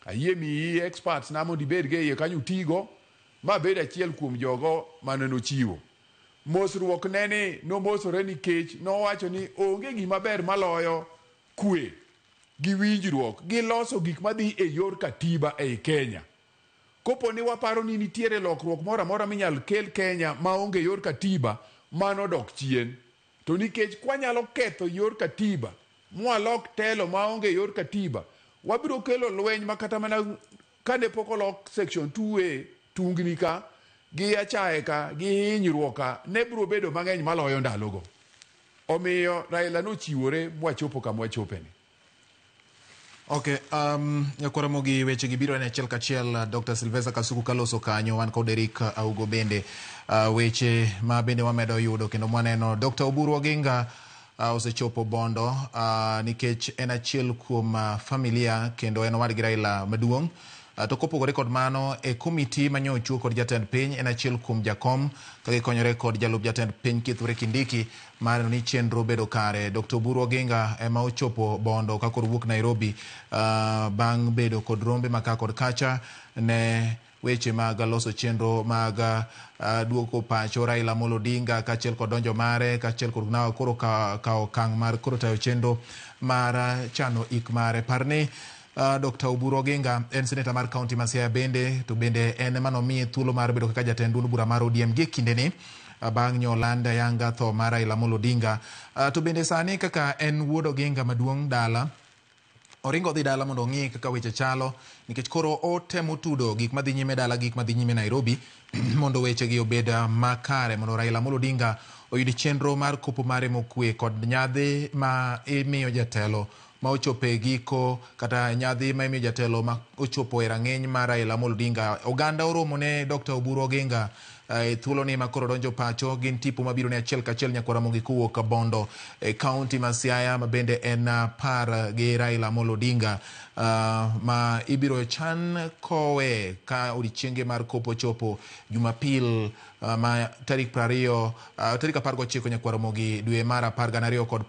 Ayie miyi experts na mondo ibed go e iye kanyo utigo, ma bed achiel kuom jogo mane nochiwo. Mosruok ne ni nomosore nikech nowacho ni onge gima ber maloyo kwe gi winjruok gi loso gik madhi e yor katiba ei Kenya. Kopo ni waparo ni nitiere lokruok moro amora minyal kel Kenya maonge yor katiba, mano dok chien. To nikech kwanyalo ketho yor katiba, mwalok telo maonge yor katiba, wabiro kelo lweny ma kata mana kane pok olok section 2A, tungni ka, gi achaye ka, gi hinyruok ka, ne biro bedo mang'eny maloyo ndalogo. Omiyo Raila nochiwore mwachopo kama wachopeni. Okay, Nyakwaramogi weche gi biro en achiel kachiel Dr. Sylvester Kasuku kaloso kanyo wan kod Eric Augo bende weche ma bende wamedo yudo kendo mwaneno Dr. Oburu Oginga osechopo Bondo nikech en achiel kuom familia kendo en owadgi Raila maduong'. To kopogore kod mano e komiti manyo ochuo kod jatend piny en achiel kuom jakom ka gikonyore kod jalup jatend piny Kithure Kindiki mar neno ni chenro bedo kare. Dr. Oburu Oginga ema ochopo Bondo ka koro wuok Nairobi bang' bedo kod rombe ma ka kod kacha ne weche mag loso chenro mag duoko pacho Raila Amolo Odinga kaachiel kod donjo mare kaachiel kod nawa koro kawo okang' mar koro tayo chenro mar chano ik mare. Par ni Dr. Oburu Oginga en seneta mar kaunti ma Siaya bende to bende en ema nomiye thuolo mar bedo kaka jatend duond bura mar ODM gi e kindeni bang' nyoland ayanga tho mar Raila Amolo Odinga. To bende sani kaka en wuod Oginga maduong' dala, Oringo dhi dala mondo ong'i kaka weche chalo nikech koro otemo tudo gik madhi nyime dala gik madhi nyime Nairobi mondo weche gi obed makare mondo Raila Amolo Odinga oyud chenro mar kopo mare mokwe kod nyadhi ma imiyo jatelo ma ochopo e giko kata nyadhi ma imiyo jatelo ma ochopo e rang'iny mar Raila Amolo Odinga. Oganda oromo ne Dr. Oburu Oginga e thuoloni ma koro donjo pacho gin tipo mabiro ne achiel kachiel Nyakwaramogi kowuok Bondo e kaunti ma Siaya ma bende en par gi Raila Amolo Odinga ma ibiro chan kowe ka odiechienge mar kopo chopo Jumapil ma tarik 20 tarik 19 Nyakwaramogi dwe mar 12 kod